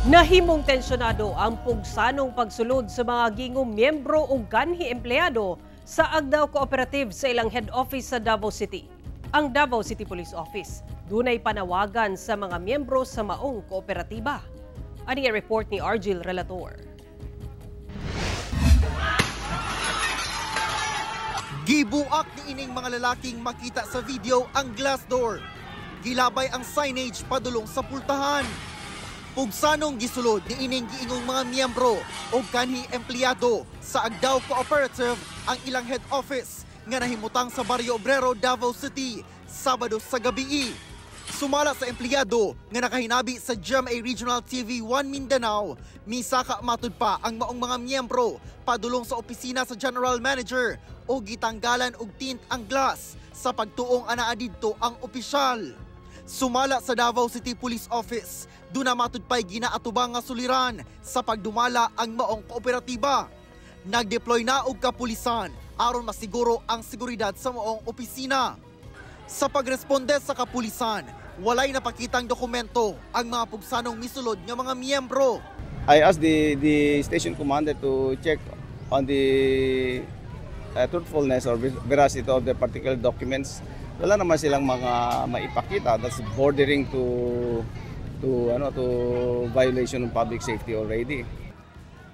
Nahimong tensyonado ang pugsanong pagsulod sa mga gingong miyembro o ganhi empleyado sa Agdao Cooperative sa ilang head office sa Davao City. Ang Davao City Police Office dunay panawagan sa mga miyembro sa maong kooperatiba. Ani report ni Argil Relator. Gibuak ni ining mga lalaking makita sa video ang glass door. Gilabay ang signage padulong sa pultahan. Pugsanong gisulod ni ining giingong mga miyembro o kanhi empleyado sa Agdao Cooperative ang ilang head office nga nahimutang sa Barrio Obrero, Davao City, Sabado sa gabii. Sumala sa empleyado nga nakahinabi sa GMA Regional TV 1 Mindanao, misaka matud pa ang maong mga miyembro padulong sa opisina sa General Manager o gitanggalan og tint ang glass sa pagtuong anaa didto ang opisyal. Sumala sa Davao City Police Office, duna matud pa'y ginaatubang nga suliran sa pagdumala ang maong kooperatiba. Nagdeploy na og kapulisan aron masiguro ang seguridad sa maong opisina. Sa pagresponde sa kapulisan, walay napakitang dokumento ang mga pugsanong misulod nga mga miyembro. I asked the station commander to check on the truthfulness or veracity of the particular documents. Wala naman silang mga maipakita that's bordering to violation of public safety already.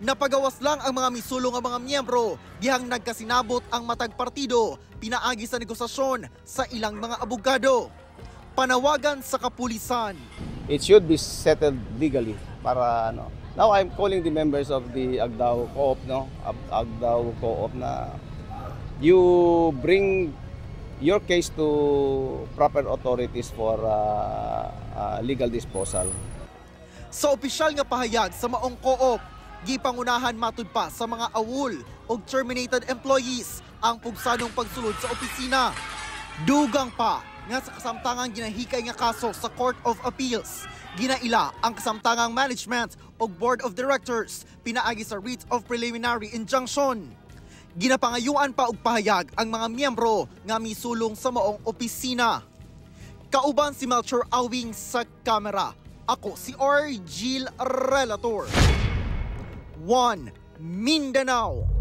Napagawas lang ang mga misulong nga mga miyembro dihang nagkasinabot ang matag partido pinaagi sa negosasyon sa ilang mga abogado. Panawagan sa kapulisan. It should be settled legally para ano. Now I'm calling the members of the Agdao Co-op, no? Agdao Co-op na you bring your case to proper authorities for legal disposal. Sa opisyal nga pahayag sa maong co-op, gipangunahan matud pa sa mga awol og terminated employees ang pugsanong pagsulod sa opisina. Dugang pa nga sa kasamtangang ginahikay nga kaso sa Court of Appeals, ginaila ang kasamtangang management og board of directors pinaagi sa writ of preliminary injunction. Ginapangayuan pa og pahayag ang mga miyembro nga misulong sa maong opisina. Kauban si Melchor Awing sa kamera. Ako si Argil Relator. 1 Mindanao.